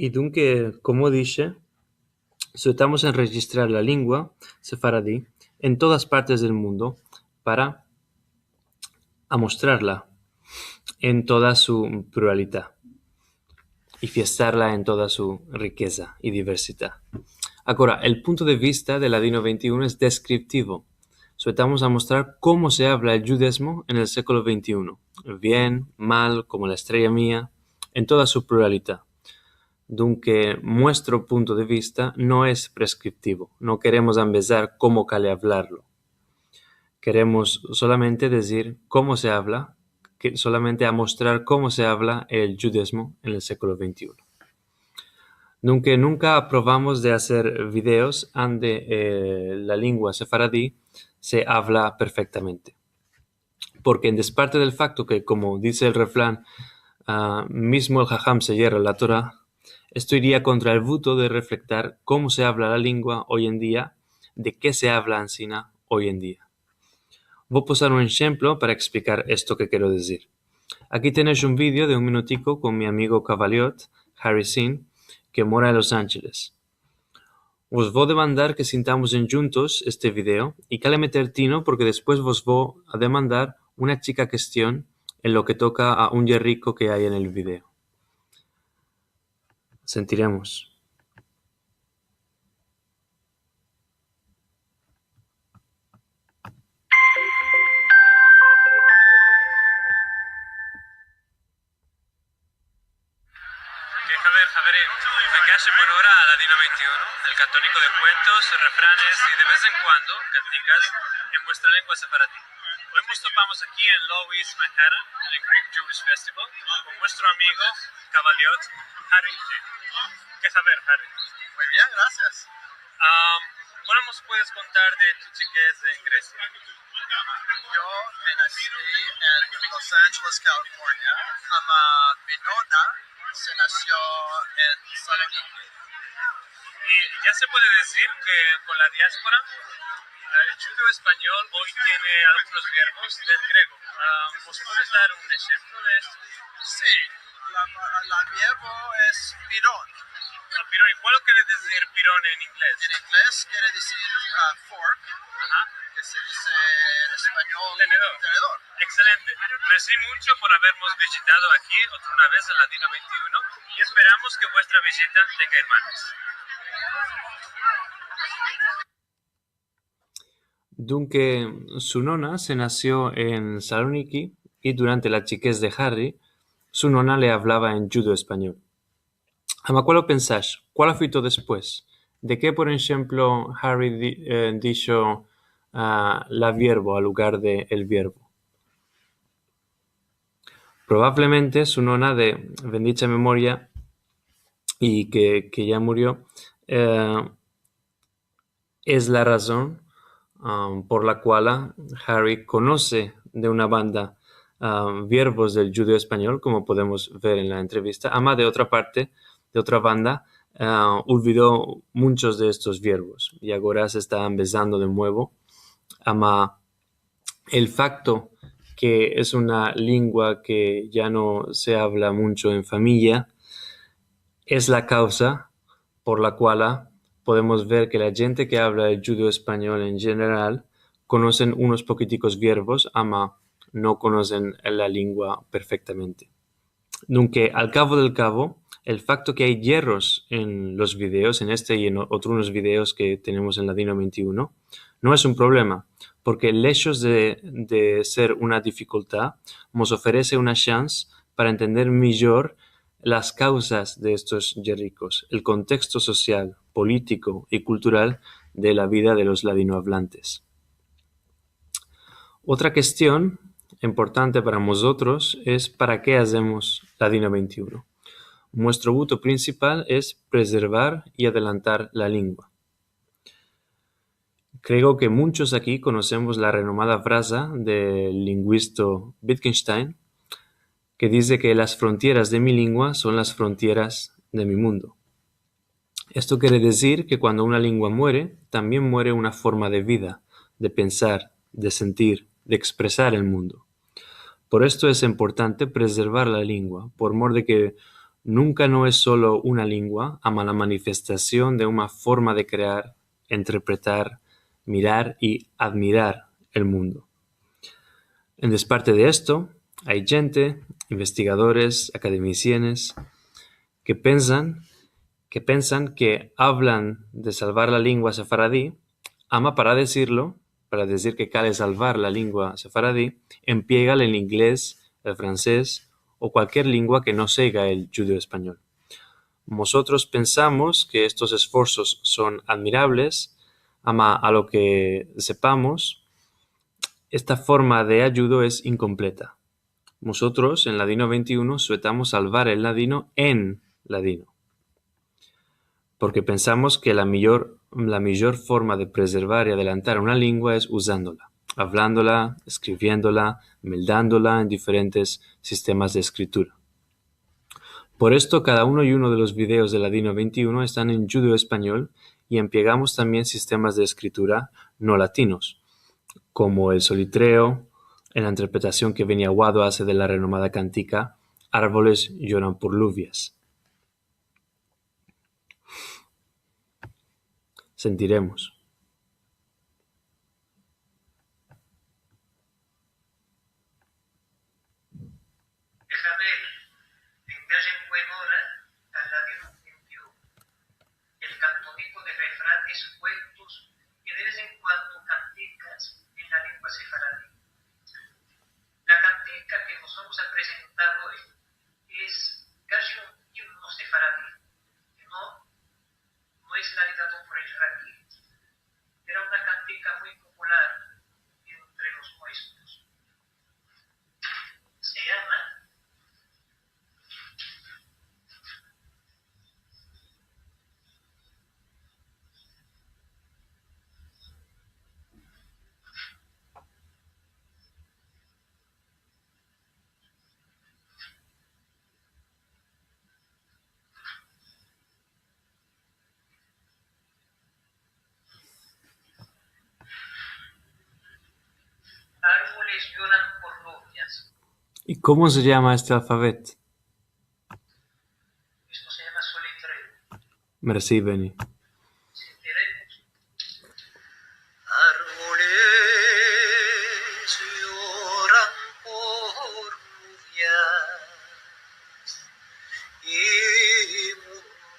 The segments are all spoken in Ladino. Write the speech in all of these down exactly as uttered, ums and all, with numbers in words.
I dunke, komo dishe, suetamos enrejistrar la lingua sefaradi en todas partes del mundo para amostrarla en toda su pluralidad i fiestarla en toda su rikeza i diversidad. Agora, el punto de vista de Ladino vente i uno es deskriptivo. Suetamos amostrar komo se avla el djudezmo en el sekolo vente i uno. Bien, mal, komo la estreya mia, en toda su pluralidad. Dunke, muestro punto de vista no es preskriptivo. No keremos ambezar komo kale avlarlo. Keremos solamente dizir komo se avla, ke, solamente amostrar komo se avla el djudezmo en el sekolo vente i uno. Dunke, nunka aprovamos de azer videos ande, eh, la lingua sefaradi se avla perfektamente. Porke en desparte del fakto ke, komo dize el refran, ah, mizmo el haham se yerra la Tora, esto iria kontra el vuto de reflektar komo se avla la lingua oy en dia, de ke se avla ansina oy en dia. Vo posar un enshemplo para eksplikar esto ke kero dizir. Aki tenesh un video de un minutiko kon mi amigo Kavaliot, Harry Sin, ke mora en Los Angeles. Vos vo demandar ke sintamos endjuntos este video i kale meter tino, porke despues vos vo a demandar una chika kestion en lo ke toka a un yerriko ke ay en el video. Sentiremos. Ke haber, haverim, vengash en buena ora a Ladino vente i uno, el kantoniko de kuentos, refranes i de vez en kuando kantikas en vuestra lengua sefaradi. Oy mos topamos aki en Lower East Manhattan, en el Greek Jewish Festival, kon muestro amigo Kavaliot Harry. Ke haber, Harry? Muy bien, gracias. Am, kualo mos puedes kontar de tu chikez en Gresia? Yo me nasi en Los Angeles, California, ama mi nona se nasio en Saloniki. I ya se puede dizir ke kon la diaspora, eh, el djudeo-espanyol oy tiene algunos verbos del grego. Ah, mos puedes dar un enshemplo de esto? Si, la, la vierbo es piron. Ah, piron. I kualo kere dizir piron en inglez? En inglez kere dizir, ah, fork, aha, ke se dize en espanyol tenedor. Tenedor. Ekselente. Mersi muncho por avermos vizitado aki otra vez en Ladino vente i uno i esperamos ke vuestra vizita tenga ermanos. Dunke, su nona se nasio en Saloniki i durante la chikez de Harry, su nona le avlava en djudeo-espanyol. Ama, kualo pensash? Kualo fito despues? De ke, por enshemplo, Harry di-, eh, disho, ah, la vierbo al lugar de el vierbo? Probablemente su nona de bendicha memoria i ke, ke ya murio, eh, es la razon, am, por la kuala Harry konoce de una banda, am, vierbos del djudeo-espanyol, komo podemos ver en la entrevista, ama de otra parte, de otra banda, ah, olvido munchos de estos vierbos i agora se esta ambezando de muevo, ama el fakto ke es una lingua ke ya no se avla muncho en famiya, es la kavza por la kuala podemos ver ke la djente ke avla el djudeo-espanyol en jeneral konosen unos pokitikos vierbos, ama no konosen la lingua perfektamente. Dunke, al kavo del kavo, el fakto ke ay yerros en los videos, en este i en o-, otros videos ke tenemos en Ladino vente i uno, no es un problema, porke el echo de, de ser una difikultad mos oferese una shans para entender mijor las kavzas de estos yerrikos, el konteksto sosial, politiko i kultural de la vida de los ladinoavlantes. Otra kestion importante para mozotros es: para ke azemos Ladino vente i uno? Muestro vuto prinsipal es prezervar i adelantar la lingua. Kreo ke munchos aki konosemos la renomada fraza del linguisto Wittgenstein, ke dize ke las frontieras de mi lingua son las frontieras de mi mundo. Esto kere dizir ke kuando una lingua muere, tambien muere una forma de vida, de pensar, de sentir, de ekspresar el mundo. Por esto es importante prezervar la lingua, por mor de ke nunka no es solo una lingua, ama la manifestasion de una forma de krear, interpretar, mirar i admirar el mundo. En desparte de esto, ay djente, investigadores, akademisianes, ke pensan, ke pensan ke avlan de salvar la lingua sefaradi, ama para dizirlo, para dizir ke kale salvar la lingua sefaradi, emplea el inglez, el fransez o kualkier lingua ke no seya el djudeo-espanyol. Mozotros pensamos ke estos esforsos son admirables, ama a lo ke sepamos, esta forma de ayudo es inkompleta. Mozotros, en Ladino vente i uno, suetamos salvar el ladino en ladino. Porke pensamos ke la mijor, la mijor forma de prezervar i adelantar una lingua es uzandola, avlandola, eskriviendola, meldandola en diferentes sistemas de eskritura. Por esto, kada uno i uno de los videos de Ladino vente i uno estan en djudeo-espanyol i emplegamos tambien sistemas de eskritura no latinos, komo el solitreo, en la interpretasion ke Beni Aguado aze de la renomada kantika Arvoles yoran por luvias. Sentiremos. Deja ver, en buen ora, al ladino vente i uno. El kantoniko de refranes, kuentos i de vez en kuando kantikas en la lengua sefaradi. La kantika ke vos vamos a prezentar oy es kaji un imno sefaradi, ke no, no es laidado por el raki. Era una kantika muy popular entre los muestros. Se yama Arvoles yoran por luvias. I komo se yama este alfabet? Esto se yama solitreo. Mersi, Beni. Sentiremos. Arvoles yoran por luvias i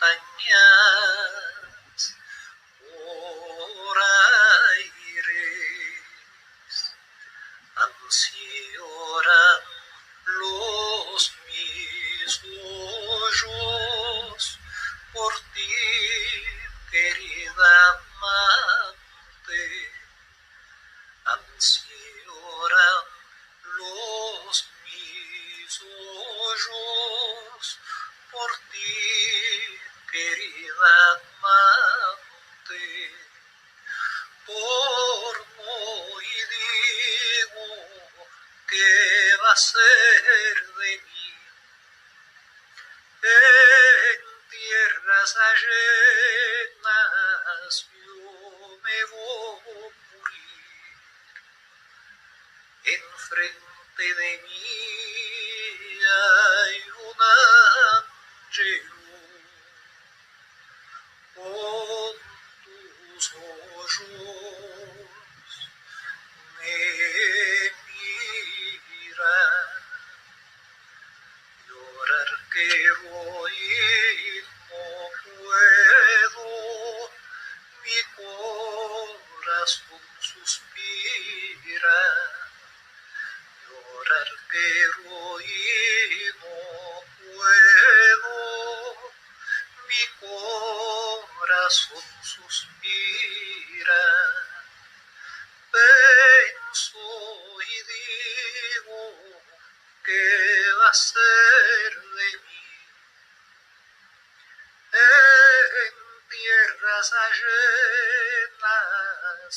montanyas por ayres. Ansi yoran los mis ojos por ti, kerida amante. Ansi yoran los mis ojos por ti, kerida amante. Por no i digo, ke va a ser de mi? En tierras ajenas yo me vo a morir. Enfrente de mi ay un anjelo kon tus ojos me mira. Yorar kero i no puedo, mi korason suspira. Yorar kero i no puedo, mi korason suspira. Penso i digo, ke va a ser de mi? En tierras ajenas